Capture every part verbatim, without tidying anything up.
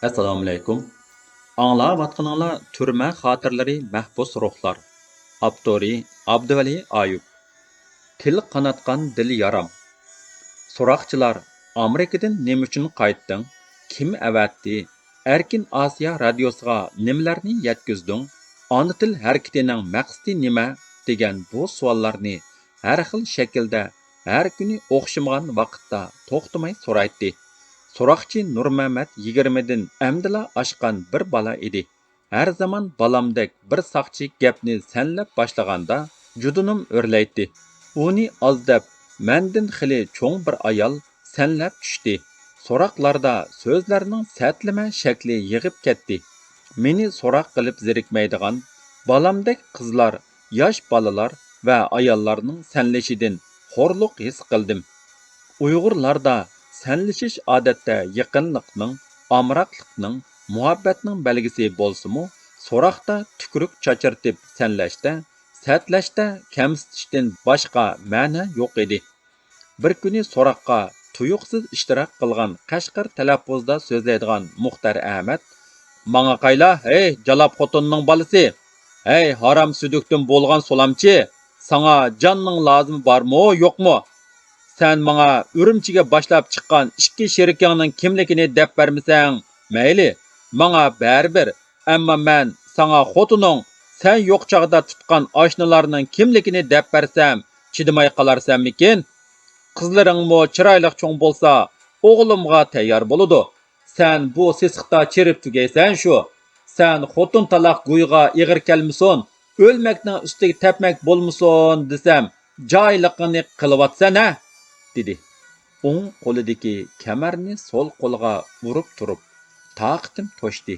ئەسسالامۇئەلەيكۇم. ئاڭلاۋاتقىنىڭلار تۈرمە خاتىرىلىرى، مەھبۇس روھلار. ئاپتورى: ئابدۇۋەلى ئايۇپ. تىل قاناتقان دىل يارام. سوراقچىلار: ئامېرىكىدىن نېمە ئۈچۈن قايتتىڭ؟ كىم ئەۋەتتى؟ ئەركىن ئاسىيا رادىيوسىغا نېمىلەرنى يەتكۈزدۈڭ؟ ئانا تىل ھەرىكىتىنىڭ مەقسىتى نېمە؟ دېگەن بۇ سوئاللارنى ھەر خىل شەكىلدە ھەر كۈنى ئوخشىمىغان ۋاقىتتا توختىماي سورايتتى. سوراقچى نۇرمەمەت يىگىرمىدىن ئەمدىلا ئاشقان بىر بالا ئىدى. ھەر زامان بالامدەك بىر ساقچى گەپنى سەنلەپ باشلىغاندا، جۇدۇنۇم ئۆرلەيتتى. ئۇنى ئاز دەپ، مەندىن خېلى چوڭ بىر ئايال سەنلەپ چۈشتى. سوراقلاردا سۆزلەرنىڭ سەتلىمە شەكلى يىغىپ كەتتى. مېنى سوراق قىلىپ زېرىكمەيدىغان، بالامدەك قىزلار، ياش بالىلار ۋە ئاياللارنىڭ سەنلىشىدىن خورلۇق ھېس قىلدىم. ئۇيغۇرلاردا سەنلىشىش ئادەتتە يېقىنلىقنىڭ، ئامراقلىقنىڭ، مۇھەببەتنىڭ بەلگىسى بولسىمۇ، سوراقتا تۈكرۈك چاچرىتىپ سەنلەشتە، سەتلەشتە كەمسىتىشتىن باشقا مەنە يوق ئىدى. بىر كۈنى سوراققا تۇيۇقسىز ئىشتىراك قىلغان قەشقەر تەلەپپۇزدا سۆزلەيدىغان مۇختەر ئەمەت: «ماڭا قايلا، ھەي، جالاپ خوتۇننىڭ بالىسى! ھەي، ھارام سۈدۈكتىن بولغان سولامچى! ساڭا جاننىڭ لازىمى بارمۇ، يوقمۇ؟ سەن ماڭا ئۈرۈمچىگە باشلاپ چىققان ئىككى شېرىكىڭنىڭ كىملىكىنى دەپ بەرمىسەڭ مەيلى، ماڭا بەرىبىر، ئەمما مەن ساڭا خوتۇنۇڭ، سەن يوق چاغدا تۇتقان ئاشنىلارنىڭ كىملىكىنى دەپ بەرسەم، چىدىماي قالارسەنمىكىن؟ قىزلىرىڭمۇ چىرايلىق چوڭ بولسا، ئوغلۇمغا تەييار بولىدۇ. سەن بۇ سېسىقتا چىرىپ تۈگەيسەن شۇ. سەن خوتۇن تالاق گۇيغا ئېغىر كەلمىسۇن، ئۆلمەكنىڭ ئۈستىگە تەپمەك بولمىسۇن دېسەم، جاھىللىقىڭنى قىلىۋاتىسەن ھە!» دېدى. ئوڭ قولىدىكى كەمەرنى سول قولىغا ئۇرۇپ تۇرۇپ، تاقىتىم توشتى.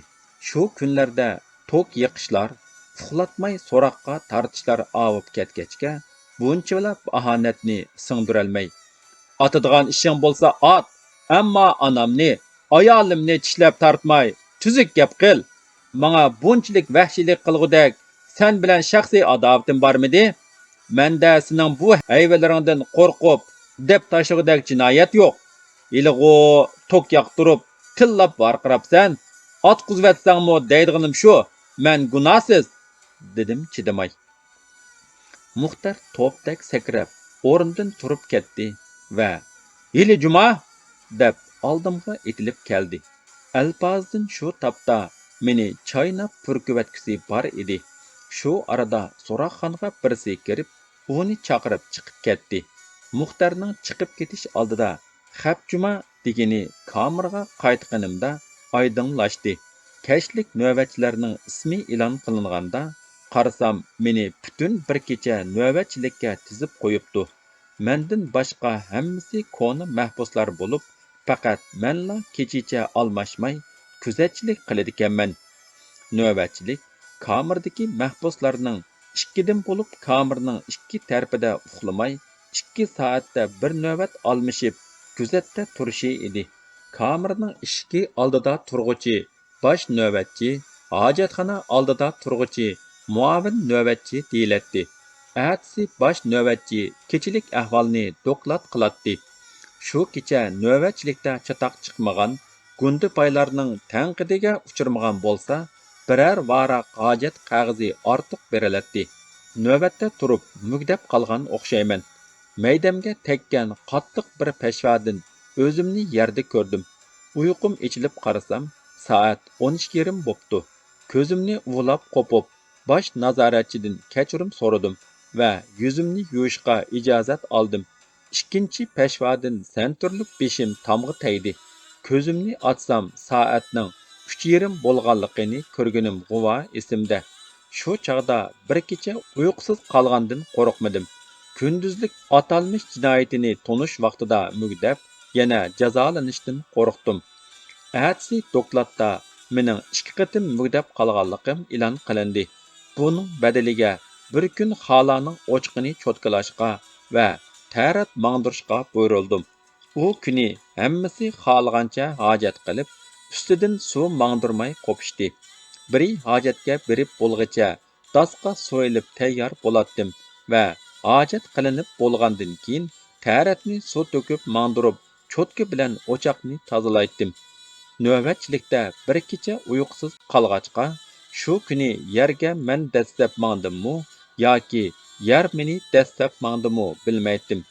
شۇ كۈنلەردە توك يېقىشلار، ئۇخلاتماي سوراققا تارتىشلار ئاۋۇپ كەتكەچكە، بۇنچىۋالا ئاھانەتنى سىڭدۈرەلمەي، «ئاتىدىغان ئىشىڭ بولسا ئات، ئەمما ئانامنى، ئايالىمنى چىشلەپ تارتماي، تۈزۈك گەپ قىل. ماڭا بۇنچىلىك ۋەھشىيلىك قىلغۇدەك سەن بىلەن شەخسىي ئاداۋىتىم بارمىدى؟ مەندە سېنىڭ بۇ ھەيۋىلىرىڭدىن قورقۇپ دەپ تاشلىغۇدەك جىنايەت يوق. ھېلىغۇ توك ياقتۇرۇپ، تىللاپ ۋارقىراپسەن. ئاتقۇزۇۋەتسەڭمۇ دەيدىغىنىم شۇ، مەن گۇناھسىز!» دېدىم چىدىماي. مۇختەر توپتەك سەكرەپ، ئورنىدىن تۇرۇپ كەتتى ۋە «ھېلى جۇما!» دەپ ئالدىمغا ئېتىلىپ كەلدى. ئەلپازىدىن شۇ تاپتا مېنى چايناپ پۈركۈۋەتكۈسى بار ئىدى. شۇ ئارىدا سوراقخانىغا بىرسى كىرىپ، ئۇنى چاقىرىپ چىقىپ كەتتى. مۇختەرنىڭ چىقىپ كېتىش ئالدىدا «خەپ جۇما» دېگىنى كامېرغا قايتقىنىمدا ئايدىڭلاشتى. كەچلىك نۆۋەتچىلەرنىڭ ئىسمى ئېلان قىلىنغاندا قارىسام، مېنى پۈتۈن بىر كېچە نۆۋەتچىلىككە تىزىپ قويۇپتۇ. مەندىن باشقا ھەممىسى كونا مەھبۇسلار بولۇپ، پەقەت مەنلا كېچىچە ئالماشماي كۆزەتچىلىك قىلىدىكەنمەن. نۆۋەتچىلىك كامېردىكى مەھبۇسلارنىڭ ئىككىدىن بولۇپ، كامېرنىڭ ئىككى تەرىپىدە ئۇخلىماي، ئىككى سائەتتە بىر نۆۋەت ئالمىشىپ، كۆزەتتە تۇرۇشى ئىدى. كامېرنىڭ ئىشىكى ئالدىدا تۇرغۇچى باش نۆۋەتچى، ھاجەتخانا ئالدىدا تۇرغۇچى مۇئاۋىن نۆۋەتچى دېيىلەتتى. ئەتىسى باش نۆۋەتچى كېچىلىك ئەھۋالنى دوكلات قىلاتتى. شۇ كېچە نۆۋەتچىلىكتە چاتاق چىقمىغان، گۇندىپايلارنىڭ تەنقىدىگە ئۇچرىمىغان بولسا، بىرەر ۋاراق ھاجەت قەغىزى ئارتۇق بېرىلەتتى. نۆۋەتتە تۇرۇپ مۈگدەپ قالغان ئوخشايمەن. مەيدەمگە تەگكەن قاتتىق بىر پەشۋادىن ئۆزۈمنى يەردە كۆردۈم. ئۇيقۇم ئېچىلىپ قارىسام، سائەت ئون ئىككى يېرىم بوپتۇ. كۆزۈمنى ئۇۋىلاپ قوپۇپ، باش نازارەتچىدىن كەچۈرۈم سورىدىم ۋە يۈزۈمنى يۇيۇشقا ئىجازەت ئالدىم. ئىككىنچى پەشۋادىن سەنتۈرلۈك بېشىم تامغا تەگدى. كۆزۈمنى ئاچسام، سائەتنىڭ ئۈچ يېرىم بولغانلىقىنى كۆرگىنىم غۇۋا ئېسىمدە. شۇ چاغدا بىر كېچە ئۇيقۇسىز قالغاندىن قورقمىدىم. كۈندۈزلۈك ئاتالمىش جىنايىتىنى تونۇش ۋاقتىدا مۈگدەپ، يەنە جازالىنىشتىن قورقتۇم. ئەتىسى دوكلاتتا مېنىڭ ئىككى قېتىم مۈگدەپ قالغانلىقىم ئېلان قىلىندى. بۇنىڭ بەدىلىگە بىر كۈن خالانىڭ ئوچىقىنى چوتكىلاشقا ۋە تەرەت ماڭدۇرۇشقا بۇيرۇلدۇم. ئۇ كۈنى ھەممىسى خالىغانچە ھاجەت قىلىپ، ئۈستىدىن سۇ ماڭدۇرماي قوپۇشتى. بىرى ھاجەتكە بېرىپ بولغىچە داسقا سۇ ئېلىپ تەييار بولاتتىم ۋە ھاجەت قىلىنىپ بولغاندىن كېيىن، تەرەتنى سۇ تۆكۈپ ماڭدۇرۇپ، چوتكا بىلەن ئوچاقنى تازىلايتتىم. نۆۋەتچىلىكتە بىر كېچە ئۇيقۇسىز قالغاچقا، شۇ كۈنى يەرگە مەن دەسسەپ ماڭدىممۇ ياكى يەر مېنى دەسسەپ ماڭدىمۇ بىلمەيتتىم.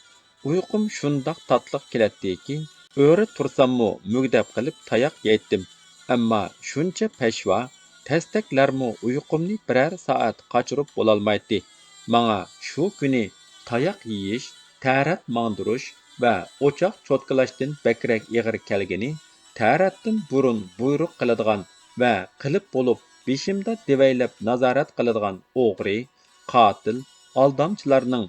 ئۇيقۇم شۇنداق تاتلىق كېلەتتىكى، ئۆرە تۇرساممۇ مۈگدەپ قېلىپ تاياق يەيتتىم. ئەمما شۇنچە پەشۋا، تەستەكلەرمۇ ئۇيقۇمنى بىرەر سائەت قاچۇرۇپ بولالمايتتى. ماڭا شۇ كۈنى تاياق يېيىش، تەرەت ماڭدۇرۇش ۋە ئوچاق چوتكىلاشتىن بەكرەك ئېغىر كەلگىنى، تەرەتتىن بۇرۇن بۇيرۇق قىلىدىغان ۋە قىلىپ بولۇپ بېشىمدا دېۋەيلەپ نازارەت قىلىدىغان ئوغرى، قاتىل، ئالدامچىلارنىڭ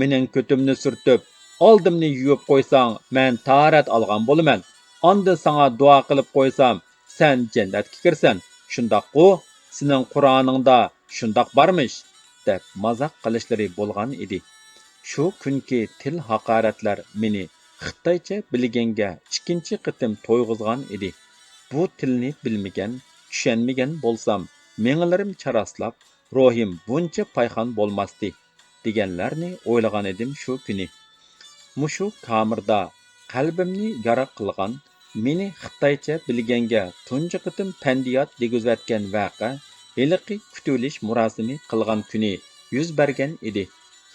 مېنىڭ كۆتۈمنى سۈرتۈپ، ئالدىمنى يۇيۇپ قويساڭ، مەن تاھارەت ئالغان بولىمەن. ئاندىن ساڭا دۇئا قىلىپ قويسام، سەن جەننەتكە كىرىسەن. شۇنداققۇ؟ سېنىڭ قۇرئانىڭدا شۇنداق بارمىش، دەپ مازاق قىلىشلىرى بولغان ئىدى. شۇ كۈنكى تىل ھاقارەتلەر مېنى خىتايچە بىلگەنگە ئىككىنچى قېتىم تويغۇزغان ئىدى. بۇ تىلنى بىلمىگەن، چۈشەنمىگەن بولسام، مېڭىلىرىم چاراسلاپ، روھىم بۇنچە پايخان بولماستى، دېگەنلەرنى ئويلىغانىدىم شۇ كۈنى. مۇشۇ كامېردا قەلبىمنى يارا قىلغان، مېنى خىتايچە بىلگەنگە تۇنجى قېتىم پەندىيات دېگۈزۈۋەتكەن ۋەقە ھېلىقى كۈتۈۋېلىش مۇراسىمى قىلغان كۈنى يۈز بەرگەن ئىدى.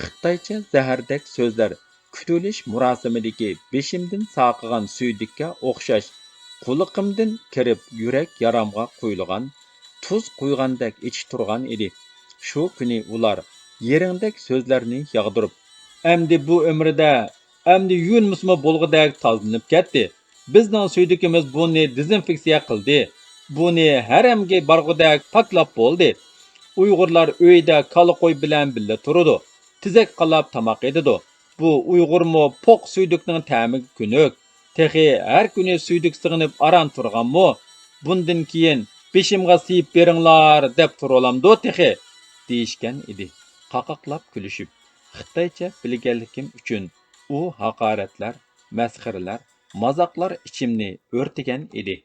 خىتايچە زەھەردەك سۆزلەر كۈتۈۋېلىش مۇراسىمىدىكى بېشىمدىن ساقىغان سۈيدۈككە ئوخشاش، قۇلىقىمدىن كىرىپ يۈرەك يارامغا قۇيۇلغان، تۇز قۇيغاندەك ئېچى تۇرغان ئىدى. شۇ كۈنى ئۇلار يىرىڭدەك سۆزلەرنى ياغدۇرۇپ، ئەمدى بۇ ئۆمرىدە، ئەمدى يۇيۇنمىسىمۇ بولغۇدەك تازىلىنىپ كەتتى. بىزنىڭ سۈيدۈكىمىز بۇنى دېزىنفېكسىيە قىلدى. بۇنى ھەرەمگە بارغۇدەك پاكلاپ بولدى. ئۇيغۇرلار ئۆيىدە كالا قوي بىلەن بىللە تۇرىدۇ. تېزەك قالاپ تاماق ئېتىدۇ. بۇ ئۇيغۇرمۇ پوق سۈيدۈكنىڭ تەمىگە كۆنۈك. تېخى ھەر كۈنى سۈيدۈك سىغىنىپ ئاران تۇرغانمۇ؟ بۇندىن كېيىن بېشىمغا سىيىپ بېرىڭلار دەپ تۇرۇۋالامدۇ تېخى؟ دېيىشكەن ئىدى، قاقاقلاپ كۈلۈشۈپ. خىتايچە بىلگەنلىكىم ئۈچۈن ئۇ ھاقارەتلەر، مەسخىرىلەر، مازاقلار ئىچىمنى ئۆرتىگەن ئىدى.